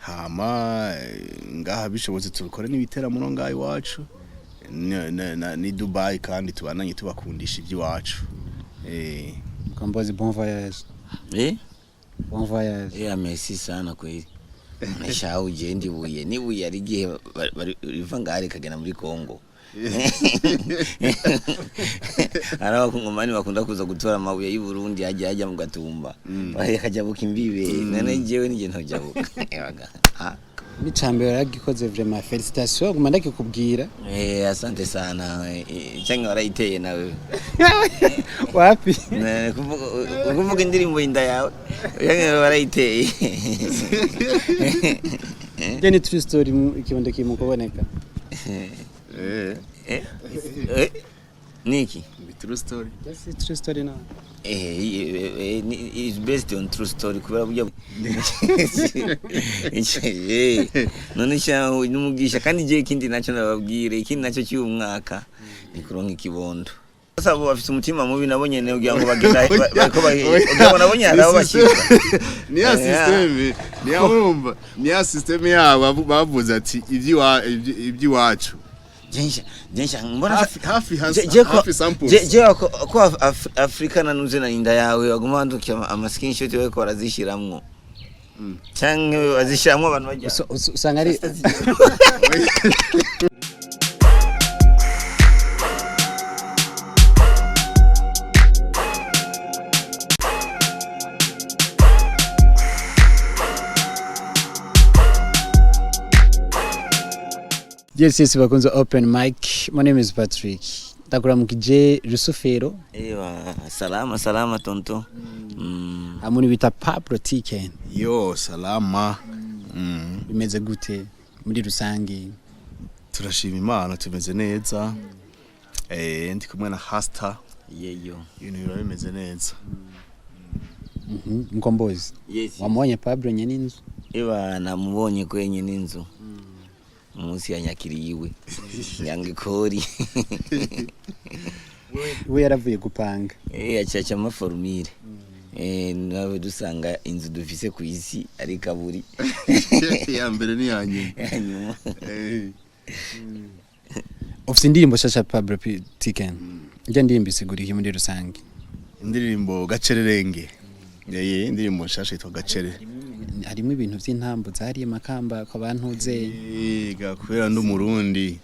Hama ngaha bishobotse tubikore n'ibiteramo no ngaha iwacu ni Dubai, kandi tubananye tubakundisha iby'iwacu. Mkombozi, bon voyage. Eh? Bon voyage. Eh, merci sana kweli. Nashaho ugenda ibuye n'ibuye ari igihe riva ngaha rikagenda muri Kongo. Hari abakongomani bakunda kuza gutora amabuye y'u Burundi hajya hajya mu Gatumba, bakajabuka imbibe. None jewe nije ntojabuka. Ebaga. Ah. N'icambere yaragikoze, vraiment félicitations, guma ndakikubwira. Eh, asante sana. Cyangwa warayiteye nawe? Wapi. Kuvuga indirimbo inda yawe, cyangwa warayiteye? Je, ni true story, ikibondo kiri mu kuboneka. Eh? Eh? Niki? Ni true story. Yes, it's true story now. Is based on true story, kubera burya none sha n'umugisha. Kandi je ikindi nacyo nababwire, ikindi nacyo cy'uyu mwaka ni kuronka ikibondo. Sasa abo bafite umutima mubi nabo nyene, kugira ngo bagenda bariko kugira ngo nabo nyene hari aho bashika. Ni ya système, ni ya, urumva, ni ya système yabo bavuze ati iby'iwacu. Jensha mbona Hafi hafi Je ko hafi samples. Je ko Afrika nanuze na inda yawe baguma bandukira ama screenshot bariko barazishiramwo, canke bazishiramwo abantu bajya. Usanga ari Yes, bakunze open mic. My name is Patrick. Ndakuramukije Rusufero. Ewa, salama salama tonto. Hamwe bita Pablo Tiken. Yo, salama. Bimeze gute muri rusangi? Turashima Imana, tumeze neza. Ndi kumwe na Hasta. Yeyo. Ibintu biba bimeze neza. Mkombozi. Yes. Wamubonye Pablo nyene inzu? Ewa, namubonye kwenye n'inzu. Umunsi yanyakiriye iwe. Yanga ikori. We yaravuye gupanga. Eh, acaca amaforumire. Eh, nawe dusanga inzu dufise ku isi ari kaburi. Ya mbere ni ya nyuma. Hanyuma. Ufite indirimbo shasha, Pablo Tiken. Njya ndirimbo isigura iki muri rusangi? Indirimbo Gacererenge. Indirimbo nshasha yitwa Gacere. Harimo ibintu by'intambo zariye Makamba ku bantuze. Ega, kubera ndi umurundi,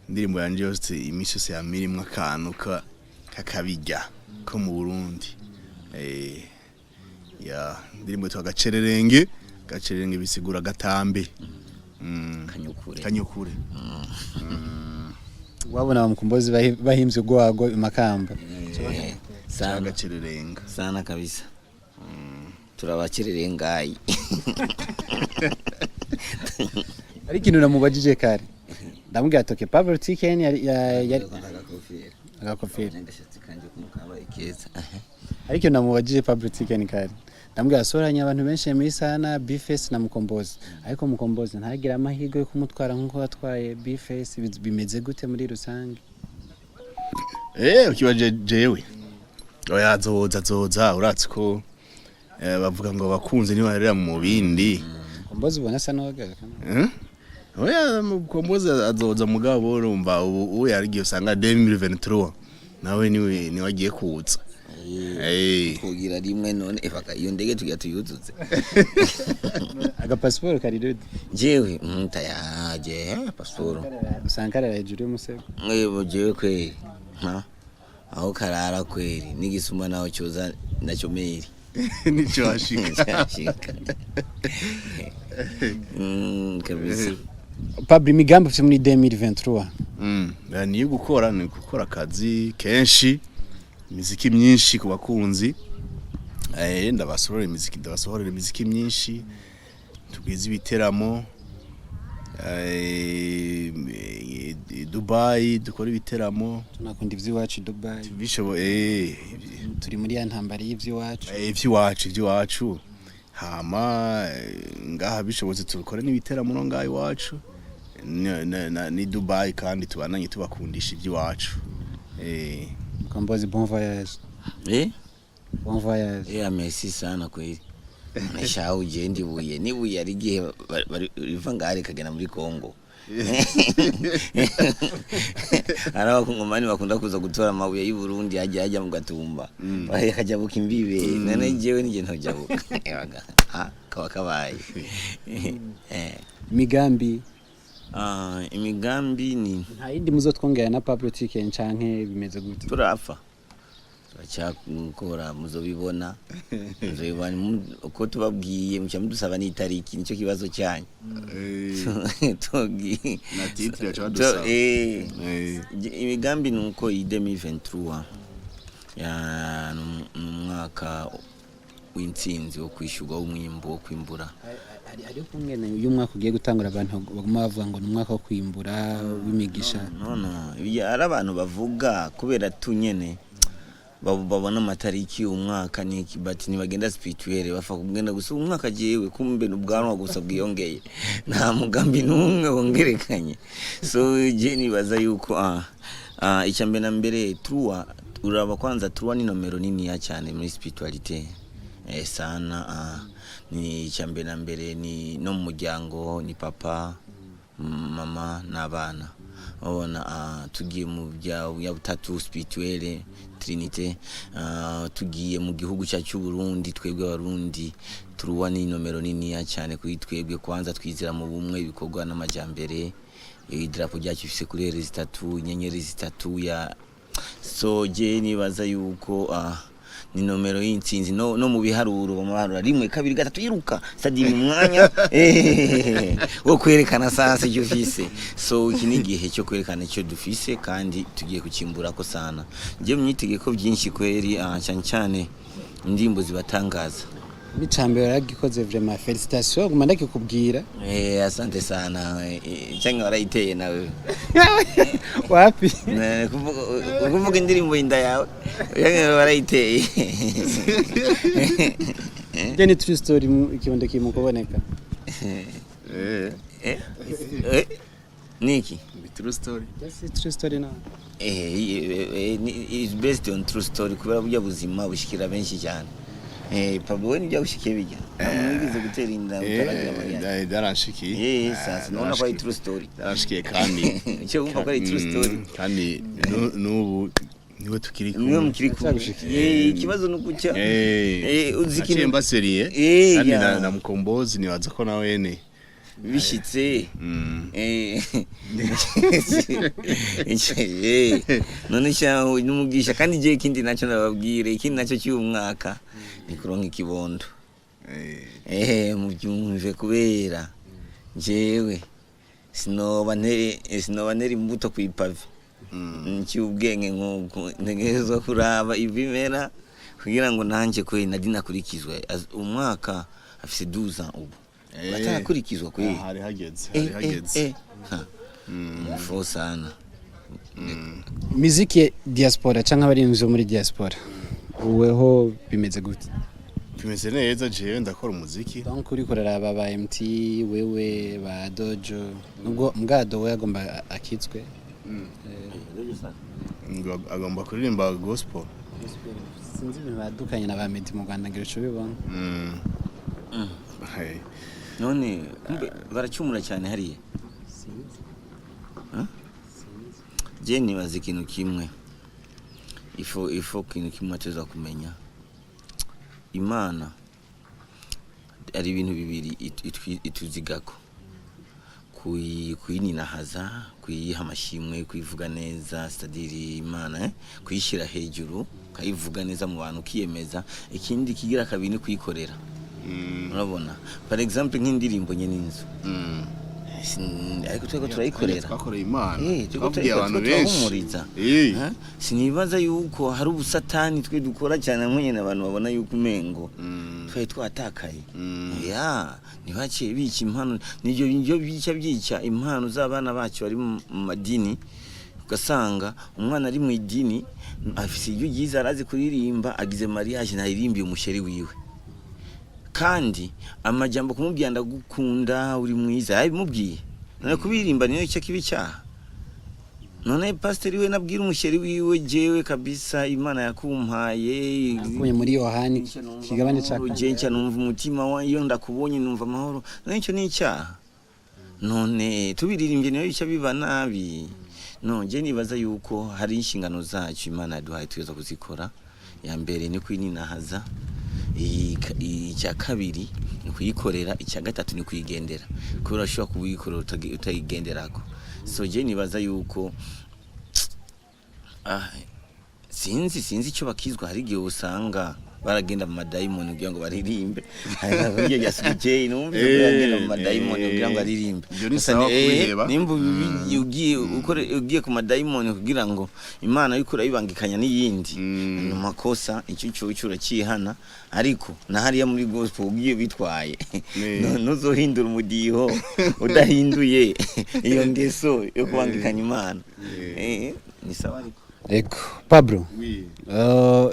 indirimbo yanje yose iminsi yose yamirimwo akantu kakabirya ko mu Burundi. Ya indirimbo yitwa Gacererenge. Gacererenge bisigura gatambe. Kanyukure. Kanyukure. Wabona ba Mukombozi bahimvye urwago i Makamba. Sana. Gacererenga. Sana kabisa. Turabacerere ngayi. Ariko ikintu namubajije kare, ndamubwira ati okay, Pablo Tiken yari agakofero. Agashatsi kanje kumukabaye keza. Ariko ikintu namubajije Pablo Tiken kare, ndamubwira asoranye abantu benshi muri sana Bface na Mukombozi, ariko Mukombozi ntagire amahirwe yo kumutwara nkuko watwaye Bface. Bimeze gute muri rusange? Ukibaje jewe. Oya, azoza, azoza. Uratse ko bavuga ngo abakunzi ntibaherera mu bindi. Mukombozi ubona asa n'uwagaruka. Eh? Oya, Mukombozi azoza, mugabo urumva ubu yarigiye usanga 2023 nawe niwe agiye kuza. Kugira rimwe none efaka iyo ndege tugira tuyuzuze. Agapasiporo kari ready? Jewe tayaje pasiporo. Usanga karara hejuru y'umusego. Mwebo jewe kweri. Ha? Aho karara kweri n'igisuma naho cyoza nacyo meri. Nico hashika. Cyashika. Kabisa. Pablo, imigambi ufite muri 2023? Ni gukora, ni gukora akazi kenshi, imiziki myinshi ku bakunzi. Ndabasohorera imiziki, ndabasohorera imiziki myinshi, tugwize ibiteramo. Dubai dukora ibiteramo. Tunakunda ivy'iwacu i Dubai. Bishoboye. Turi muri ya ntambara y'ivy'iwacu. Ivy'iwacu, ivy'iwacu. Hama ngaha bishobotse tubikore n'ibiteramo no ngaha iwacu ni Dubai, kandi tubananye tubakundisha iby'iwacu. Mkombozi, bon voyage. Eh? Bon voyage. Eh, merci sana kweli. Nashaho ugenda ibuye n'ibuye ari igihe. riva ngaha rikagenda muri Kongo. Hari abakongomani bakunda kuza gutora amabuye y'u Burundi hajya mu Gatumba, bakajabuka imbibe. None jewe nije ntojabuka? Ebaga, ah, kaba kabaye. Imigambi? Ah, imigambi ni Nta yindi muzotwongera na Pablo Tiken canke bimeze gute? Turapfa turacyakora, muzobibona, muzobibona. Uko tubabwiye muca mudusaba n'itariki, nicyo kibazo cyanyu. Na titre yaca badusaba. Imigambi ni uko iyi 2023 ya ni umwaka w'intsinzi, wo kwishyurwa, w'umwimbu, wo kwimbura. Hariho kumwe uyu mwaka ugiye gutangura, abantu baguma bavuga ngo ni umwaka wo kwimbura, w'imigisha. No, ibyo ari abantu bavuga kubera tu nyene babona amatariki, umwaka niki, but ntibagenda spirituel, bafa kugenda gusa umwaka. Jewe kumbe n'ubwanwa gusa bwiyongeye, nta mugambi n'umwe wongerekanye. So je nibaza yuko icya mbere na mbere, trois, uraba kwanza trois ni nomero niniya cyane muri spiritualité, sana. Ni icya mbere na mbere ni no mu muryango, ni papa, mama n'abana. Ubona, tugiye mu bya butatu spirituelle, trinité, tugiye mu gihugu cyacu cy'u Burundi, twebwe abarundi trois ni nomero niniya cyane kuri twebwe. Kwanza twizera mu bumwe, ibikorwa n'amajyambere. Idarapo ryacu ifise couleur zitatu, inyenyeri zitatu ya. So je nibaza yuko ni nomero y'intsinzi no mu biharuro bamuharura rimwe, kabiri, gatatu, iruka sadi mu mwanya wo kwerekana sasa icyo ufise. So iki ni igihe cyo kwerekana icyo dufise kandi tugiye kucimburako sana. Je mwitegeko byinshi kweri, cyane cyane indirimbo zibatangaza. N'icambere yaragikoze, vraiment félicitations, guma ndakikubwira. Asante sana. Cyangwa warayiteye nawe? Wapi. Kuvuga indirimbo inda yawe, cyangwa warayiteye? Je ni true story, ikibondo kiri mu kuboneka. Niki? Ni true story. Just true story now. Is based on true story, kubera burya buzima bushikira benshi cyane. Pablo, we nibyo gushikiye bijya? Ntabwo wigeze gutera inda utaragira mariage? Byaranshikiye. Sasa nubona ko ari true story. Byaranshikiye kandi Icyo wumva ko ari true story. Kandi n'ubu niwe tukiri Niwe kumwe. mukiri kumwe. Ndacyagushyigikiye. Ikibazo ni ukucya uzi naciye ikintu mbaseriye kandi na Mukombozi nibaza ko nawe ne bishitse. None shaho n'umugisha. Kandi je ikindi nacyo nababwire, ikindi nacyo cy'uyu mwaka ni kuronka ikibondo. Mubyumve, kubera jewe sinoba ntera imbuto kw'ipave ncy'ubwenge nk'uko ntegerezwa kuraba ibimera kugira ngo nanjye kwe nadi nakurikizwe. Umwaka afise 12 ans ubu, batarakurikizwa kwe. Hari hageze, hari hageze. Ha. Mufo sana. Muziki ya diaspora canke abarinzi bo muri diaspora, weho bimeze gute? Bimeze neza, jewe ndakora umuziki. Donc uriko uraraba ba MT, wewe, ba Dojo, nubwo mbwado we agomba akitswe. Ngo agomba kuririmba gospel. Sinzi ibintu badukanye na ba Meddy mu Rwanda, ngira uco ubibona. Hey. None kumbe baracumura cyane hariya. Huh? Je nibaza ikintu kimwe, ifo ikintu kimwe ateza kumenya, Imana ari ibintu bibiri ituzigako: kuyininahaza, kuyiha amashimwe, kuyivuga neza, c'est-à-dire Imana, kuyishyira hejuru, ukayivuga neza mu bantu, ukiyemeza. Ikindi kigira kabiri ni kuyikorera. Urabona, par exemple nk'indirimbo nyene inzu. Ariko turiko turayikorera. Twakoreye Imana. Turiko Twabwiye abantu benshi. turahumuriza. Sinibaza yuko hari ubusatani twe dukora cyane nk'nyene abantu babona yuko umengo twari twatakaye. Ya ntibaciye bica impano, nibyo bica impano z'abana bacu bari mu madini. Ugasanga umwana ari mu idini afise iryo ryiza, arazi kuririmba, agize mariage ntaririmbiye umusheri wiwe, kandi amajambo kumubwira ndagukunda, uri mwiza, yabimubwiye. None kubiririmba niyo cyo kibi cyaha? None pasiteri we nabwira umuchéri wiwe: "Jewe kabisa Imana yakumpaye." Akuye muri Yohani kigabane ca Je nca numva umutima wa iyo ndakubonye numva amahoro. None icyo ni icyaha? None tubiririmbye niyo bica biba nabi? No je nibaza yuko hari inshingano zacu Imana yaduhaye, tuza kuzikora. Ya mbere ni kwininahaza, icya kabiri ni kuyikorera, icya gatatu ni kuyigendera, kubera ushobora kuyikorera utayigenderako. So je nibaza yuko sinzi icyo bakizwa. Hari igihe usanga baragenda mu madayimoni kugira ngo baririmbe. Hari ya Sujay, numva bagenda mu madayimoni kugira ngo aririmbe. Ibyo ni Gusa sawa kubiheba. Nimba ugiye ugiye ku madayimoni kugira ngo Imana yuko urayibangikanya n'iyindi, ni makosa. Icyo cyo urakihana. Ariko na hariya muri gospel ugiye bitwaye, ntuzohindura umudiho udahinduye iyo ngeso yo kubangikanya Imana. Ni sawa ariko. Ego Pablo. Oui.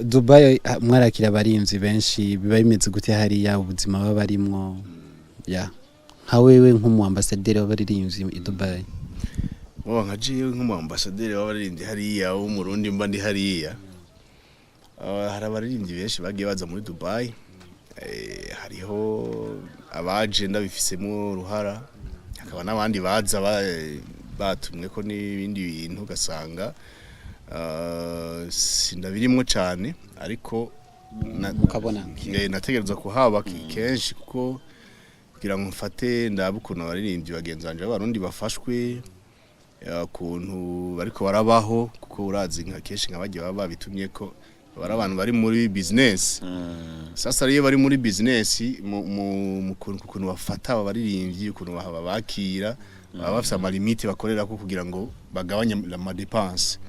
Dubai, mwarakira abarimvyi benshi. Biba bimeze gute hariya, ubuzima baba barimwo ya nka wewe nk'umu ambassadeur w'abaririmbyi i Dubai? Bo nka jewe nk'umu ambassadeur w'abaririmbyi hariya w'Umurundi mba ndi hariya. Hari abaririmbyi benshi bagiye baza muri Dubai. Hariho abaje ndabifisemo uruhara, hakaba n'abandi baza batumwe ko n'ibindi bintu, ugasanga sindabirimwo cane, ariko Mukabona. Nategerezwa kuhaba kenshi kuko kugira ngo mfate ndabe ukuntu abaririmbyi bagenzi banje b'Abarundi bafashwe, ukuntu bariko barabaho, kuko urazi nka kenshi nka bagiye baba babitumye ko bari abantu bari muri business. Sasa rero iyo bari muri business mu kuntu bafata aba baririmbyi, ukuntu bakira, baba bafise ama limites bakorera ko kugira ngo bagabanye ama dépenses.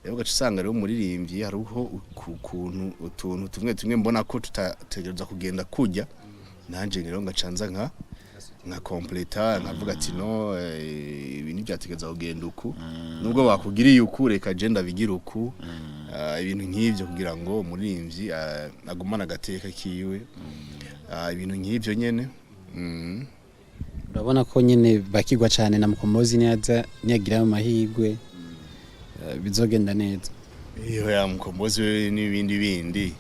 Rero ugaca usanga rero umuririmbyi hariho ukuntu utuntu tumwe tumwe mbona ko tutategereza kugenda kurya, nanje rero ngaca nza nka completa, nkavuga ati: "No, ibi ntibyategereza kugenda uku, nubwo bakugiriye uku, reka je ndabigira uku." Ibintu nk'ivyo kugira ngo umuririmbyi agumane agateka kiwe. Ibintu nk'ivyo nyene. Urabona ko nyine bakigwa cyane na Mukombozi, niyaza niyagira amahirwe, bizogenda neza. Iyo ya Mukombozi we n'ibindi bindi,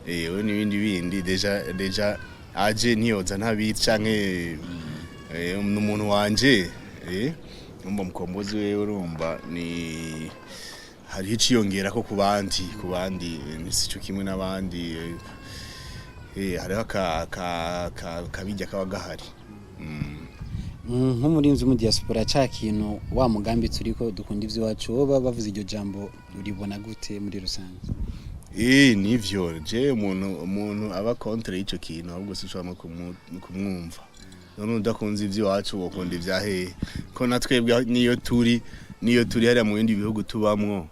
we n'ibindi bindi, déjà aje ntiyoza ntabizi canke n'umuntu wanje. Umva, Mukombozi we urumva ni hariho iciyongera ko ku bandi, sico kimwe n'abandi. Hariho ka kabijya kaba gahari. Nk'umurinzi mu diaspora, ca kintu wa mugambi turiko dukunda ivy'iwacu, wowe baba bavuze iryo jambo uribona gute muri rusange? Nivyo, je umuntu aba contre ico kintu ahubwo sinshobora no kumwumva. None udakunze ivy'iwacu wokunda ivya hehe? Ko na twebwe niyo turi hariya mu bindi bihugu tubamwo,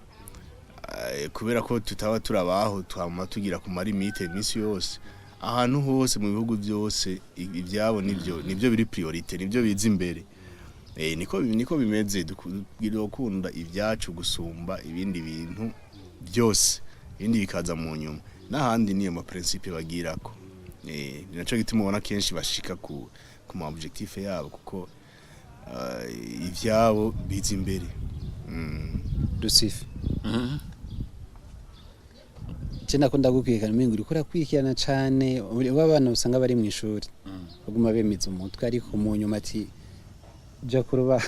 kubera ko tutaba turabaho, twama tugira ku ma limites iminsi yose. Ahantu hose mu bihugu byose ivyabo nivyo biri priorité, nivyo biza imbere. Niko bimeze. Dukwiye gukunda ibyacu gusumba ibindi bintu byose, ibindi bikaza mu nyuma. N'ahandi niyo ma principe bagirako. Ni naco gituma ubona kenshi bashika ku ma objectif yabo, kuko ivyabo biza imbere. Lucifer, je nakunda gukwirikana, umengo uriko urakwirikirana cane. Uba abana usanga bari mw'ishuri baguma bemeza umutwe, ariko mu nyuma ati ja kuruba.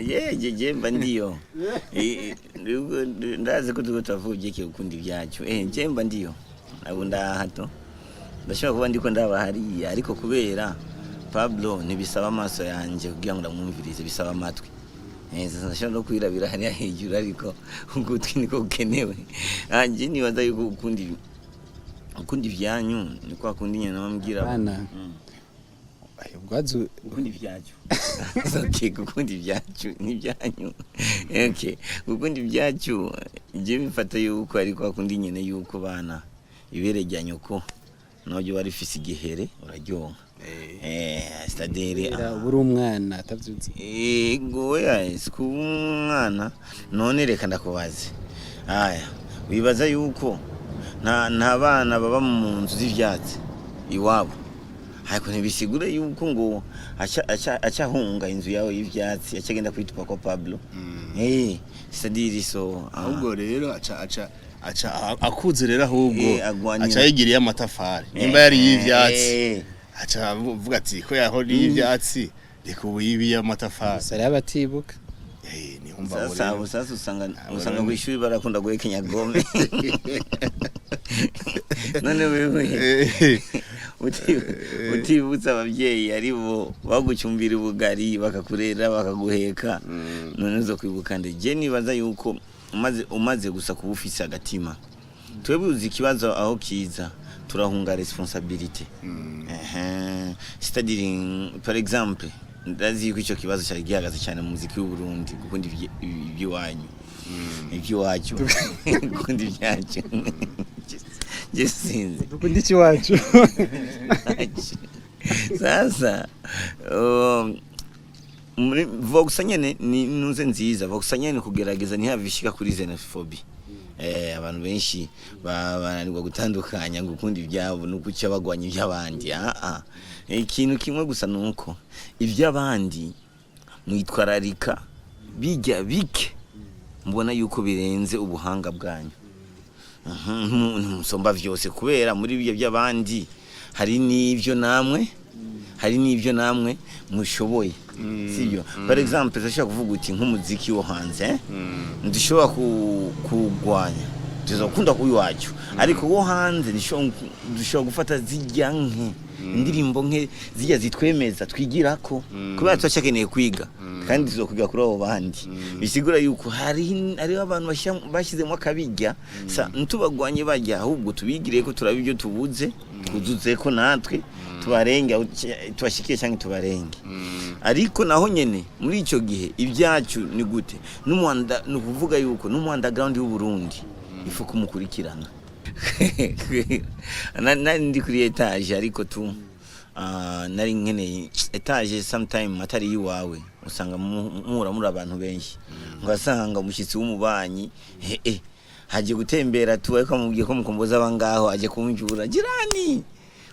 Ye, mba ndiyo. Ndazi ko turiko turavuga ivyerekeye gukunda ibyacu. Je mba ndiyo abo ndahato ndashobora kuba ndiko ndaba hariya, ariko kubera Pablo ntibisaba amaso yanje kugira ngo ndamwumvirize, bisaba amatwi. Sasa ndashobora no kwirabira hariya hejuru, ariko ugutwi niko gukenewe. Je nibaza yuko gukunda ivyanyu ni kwa kundi nyene bambwira. Abana. Ubwazu. Gukunda ibyacu, okay, gukunda ibyacu n'ibyanyu, okay, gukunda ibyacu je bifata yuko ariko akunda nyene yuko bana ibere rya nyoko nabyo wari rifise igihere uraryonka, c'est-à-dire uba uri umwana atavyuze. Ego, ya kuba umwana. None reka ndakubaze, aya wibaza yuko nta bana baba mu nzu z'ivyatsi iwabo? Ariko ntibisigure yuko ngo aca ahunga inzu yawe y'ivyatsi, aca agenda kwitupa kwa Pablo. C'est-à-dire so Ahubwo rero aca akuze rero ahubwo Agwanira. Aca yigiriye amatafari nimba yari y'ivyatsi, aca avuga ati ko yaho ni y'ivyatsi, reka ubu yibiye amatafari. Gusa rero abatibuka. Nihumva abo Sasa rero. Abo sasa usanga Abo usanga rero kw'ishuri barakunda guhekenya gomme. None wewe utibutsa abavyeyi ari bo bagucumbira ubugari, bakakurera, bakaguheka, none uzo kwibuka nde? Je nibaza yuko umaze gusa kuba ufise agatima, twebwe uzi ikibazo aho kiza, turahunga responsabilité. Ehe, c'est-à-dire, par exemple, ndazi yuko ico kibazo cyari gihagaze cyane mu muziki w'u Burundi, gukunda iby'iwanyu, iby'iwacu, gukunda ibyacu, je sinzi. Dukunda ikiwacu. Sasa muri Vox nyene ni nuze nziza, Vox nyene kugerageza ntihave ishika kuri xenophobie. Abantu benshi bananirwa gutandukanya gukunda ibyabo no kuca bagwanya iby'abandi. Ikintu kimwe gusa nuko iby'abandi mwitwararika bijya bike, mbona yuko birenze ubuhanga bwanyu. Ntimusomba vyose, kubera muri ibyo by'abandi hari n'ibyo namwe mushoboye, sibyo? Par exemple, turashobora kuvuga uti nk'umuziki wo hanze, ntidushobora kuwugwanya, tuzakunda kuwiwacu, ariko wo hanze dushobora gufata zijya nke indirimbo nke zijya zitwemeza twigirako, kubera turacyakeneye kwiga kandi tuzokwiga kuri abo bandi. Bisigura yuko hariho abantu bashyizemo akabijya sa ntitubagwanye bajya, ahubwo tubigire ko turaba ibyo tubuze, twuzuze ko natwe tubarenge tubashikiye cyangwa tubarenge. Ariko naho nyene muri icyo gihe ibyacu ni gute n'umuhanda, ni ukuvuga yuko n'umu underground w'u Burundi ifu kumukurikirana. Nari ndi kuri étage, ariko tu nari nkeneye étage. Sometime atari iwawe usanga muhura muri abantu benshi, ugasanga umushyitsi w'umubanyi hagiye gutembera tu, ariko amubwiye ko mukomboza abangaho aje kumjura jirani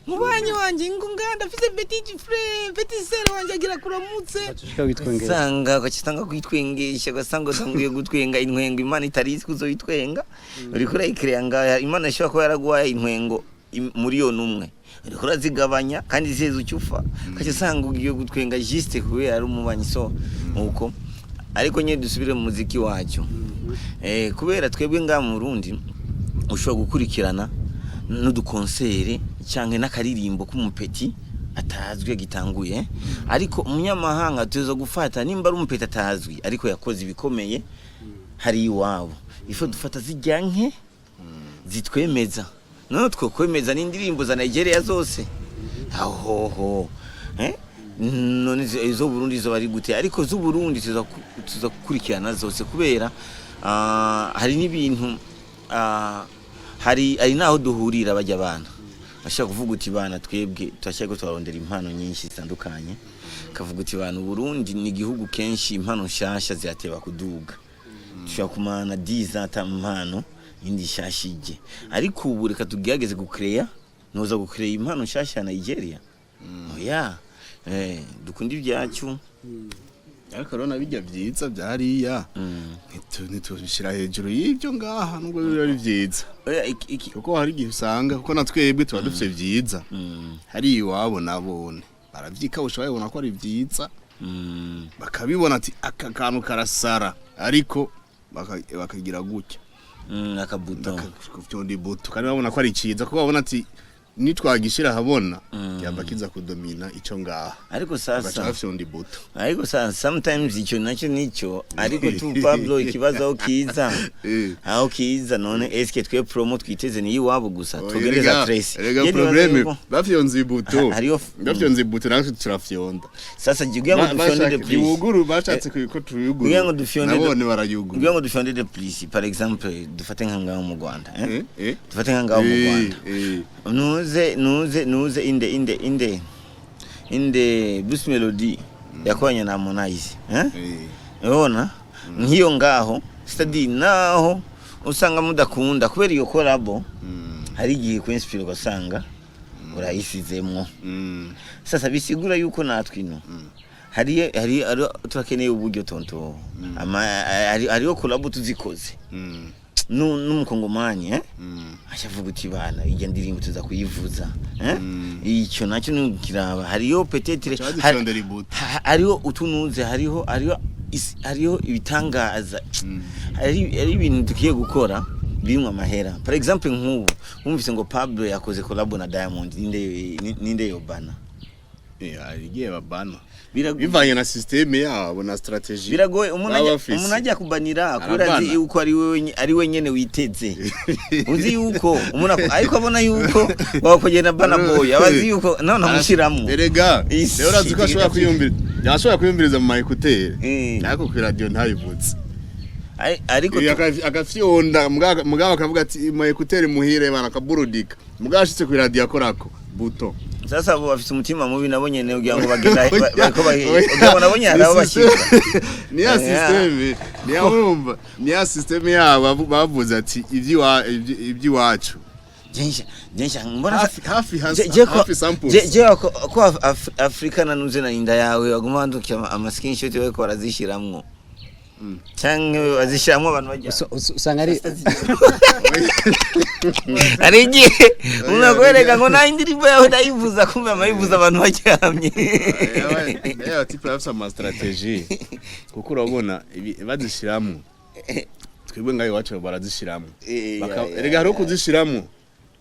mubanyi wanje ngo nganda afise petit frère, petit sœur wanje agira kuramutse. Ushika witwengera. Usanga ugasanga kwitwengesha, ugasanga utanguye gutwenga intwengo Imana itari izi kuzoyitwenga, uriko urayikereya ngaha. Imana ishobora kuba yaraguhaye intwengo miliyoni umwe, uriko urazigabanya kandi ziheze ucyufa, ugaca usanga ugiye gutwenga juste kubera ari umubanyi. So uko ariko nyine dusubire mu muziki wacu, kubera twebwe ngaha mu Burundi ushobora gukurikirana n'udukonsere canke n'akaririmbo k'umupeti atazwi agitanguye, ariko umunyamahanga tuza gufata nimba ari umupeti atazwi ariko yakoze ibikomeye hari iwabo, ifo dufata zijya nke zitwemeza. None twokwemeza n'indirimbo za Nigeria zose ahoho, eh? None izo Burundi zo bari gute? Ariko z'u Burundi tuza gukurikirana zose, kubera hari n'ibintu hari naho duhurira bajya abana bashaka kuvuga uti bana twebwe turashaka ko turarondera impano nyinshi zitandukanye, kavuga uti bana Burundi ni igihugu kenshi impano nshasha zirateba kuduga, dushobora kumana 10 ata impano indi nshasha ije, ariko ubu reka tugerageze gucreya. Noza gucreya impano nshasha ya Nigeria? Oya, dukunda ibyacu. Ariko rero bijya byiza byariya ntitubishyira hejuru y'ibyo ngaha nubwo biba ari byiza. Oya, iki Kuko hari igihe usanga, kuko na twebwe tuba dufite byiza, hari iwabo nabone baravyikawusha, babibona ko ari byiza, bakabibona ati aka kantu karasara, ariko bakagira gutya. Akabuto. Bakafyonda ibuto kandi babona ko ari ciza, kuko babona ati nitwagishira ahabona yamba kiza kudomina ico ngaha, Ariko bagaca sasa bafyonda ibuto. Ariko sasa sometimes icyo nacyo nicyo, ariko tu Pablo, ikibazo aho kiza aho kiza none eske twe promo twiteze ni iwabo gusa? Oya, tugereza Tracy. Erega Ye nibaza problème bafyonze ibuto, Hariyo bafyonze ibuto natwe turafyonda. Sasa kugira ngo dufyonde de plus Niwuguru bashatse ko tuyuguru Kugira ngo dufyonde nabone barayuguru. Kugira ngo dufyonde de plus, par exemple dufate nka ngaho mu Rwanda, eh? Eh? Dufate nka ngaho mu Rwanda, nuze inde Bruce Melody yakoranye na Harmonize, eh? Urabona nk'iyo ngaho, c'est-à-dire naho usanga mudakunda kubera iyo collabo, hari igihe kwinspira ugasanga Urayisizemwo. Sasa bisigura yuko natwe ino hariyo turakeneye uburyo, tonto. Ama hariyo collabo tuzikoze n'umukongomani, eh, acavuga uti: "Bana, ijya ndirimbo tuza kuyivuza, eh?" Icyo nacyo nukiraba hariyo peut-être Bazifyondera ibuto. Hariho utunuze, hariho ibitangaza, hari ibintu tugiye gukora birimwo amahera. Par exemple, nk'ubu wumvise ngo Pablo yakoze collabo na Diamond, ninde yobana? Hari igihe babana Biragoye. bivanye na système yabo na stratégie Biragoye umuntu baba ajya bafise. Umuntu ajya kubanira kubera azi Arabana. yuko ari we nyene witeze. Uzi yuko umuntu ariko abona yuko wakogenda bana boy, abazi yuko none amushiramwo. Erega Isi, rero urazi ko ashobora kwiyumvira, yashobora kwiyumviriza mu ma écouteurs, ariko ku radio ntayivutse. Ariko Agafyonda mugabo akavuga ati mu écouteurs muhire bana akaburudika, mugabo ashitse ku radio akorako buto. Sasa abo bafise umutima mubi nabo nyene, kugira ngo bagenda bariko kugira ngo nabo nyene hari aho bashika. Ni ya système, ni ya, urumva, ni ya système yabo bavuze ati iby'iwacu Jensha mbona hafi hafi hafi samples. Je ko Afrika nanuze na inda yawe baguma bandukira ama screenshot bariko barazishiramwo, canke bazishiramwo abantu bajya. Usanga ari Hari igihe umuntu akwereka ngo nta indirimbo yawe ndayivuza, kumbe amayivuza abantu baryamye. Aba type bafise ama stratégie, kuko urabona bazishiramwo, twebwe ngaho iwacu barazishiramwo. Erega hariho kuzishiramwo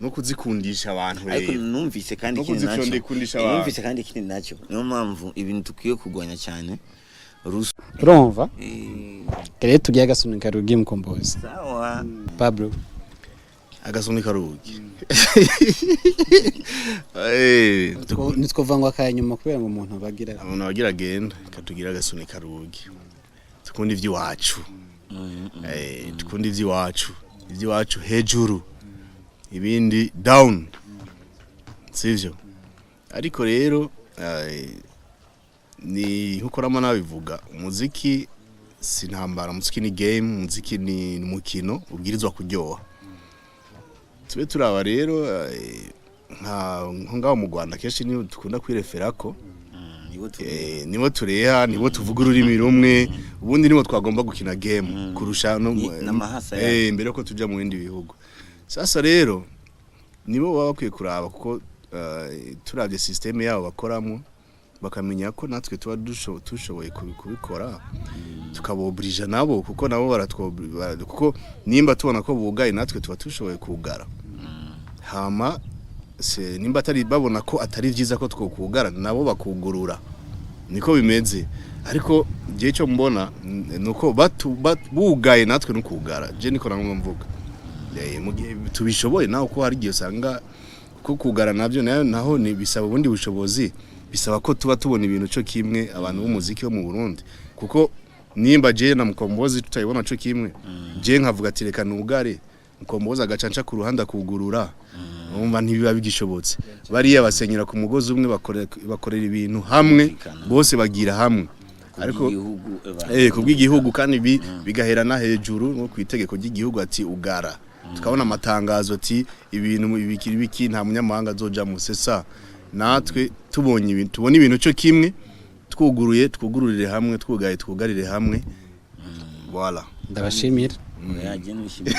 no kuzikundisha abantu. Ariko Rero numvise kandi no ikindi nacyo kuzifyondekundisha abantu. Numvise kandi ikindi nacyo, niyo mpamvu ibintu dukwiye kurwanya cyane ruswa. Urumva rero tugiye agasunika rugi, Mukombozi. Sawa. Pablo. Agasunika rugi. Nitwova ngo akanyuma kubera ngo umuntu bagira Abantu bagira agenda katugira agasunika rugi. Tukunda ivy'iwacu, tukunda ivy'iwacu, ivy'iwacu hejuru, ibindi down, sivyo? Ariko rero ni nkuko rama nabivuga, umuziki si intambara, umuziki ni game, umuziki ni umukino ubwirizwa kuryoha. Tube turaba rero nka nko ngaho mu Rwanda kenshi niyo dukunda kwireferako. Nibo Nibo tureha, nibo tuvuga ururimi rumwe, ubundi nibo twagomba gukina game kurusha no N'amahasa mbere ko tuja mu bindi bihugu. Sasa rero nibo baba bakwiye kuraba, kuko turavye système yabo bakoramo, bakamenya ko natwe tuba dushoboye kubikora, tukabobrija nabo, kuko nabo kuko nimba tubona ko bugaye, natwe tuba dushoboye kugara. Hama se nimba atari babona ko atari vyiza ko twokugara, nabo bakugurura, niko bimeze. Ariko gihe cyo mbona nuko bugaye natwe nukugara, je niko namwe mvuga. Mu gihe tubishoboye naho, ko hari igihe usanga ko kugara navyo nayo naho ni bisaba ubundi bushobozi, bisaba ko tuba tubona ibintu cyo kimwe abantu b'umuziki wo mu Burundi, kuko nimba je na Mukombozi tutayibona cyo kimwe, je nkavuga ati reka nugare, Mukombozi agacanca ku ruhande akugurura, umva ntibiba bigishobotse. Bariya basenyera ku mugozi umwe, bakorera ibintu hamwe. Kumvikana. Bose bagira hamwe, ariko igihugu. Kubw'igihugu kandi bigaherana hejuru no ku itegeko ry'igihugu ati ugara, tukabona amatangazo ati ibintu ibiki biki, nta munyamahanga azoja mu sesa. Natwe tubonye ibintu, tubona ibintu cyo kimwe, twuguruye twugururire hamwe, twugaye twugarire hamwe, voilà. Ndabashimira. Oya, je nishimiye.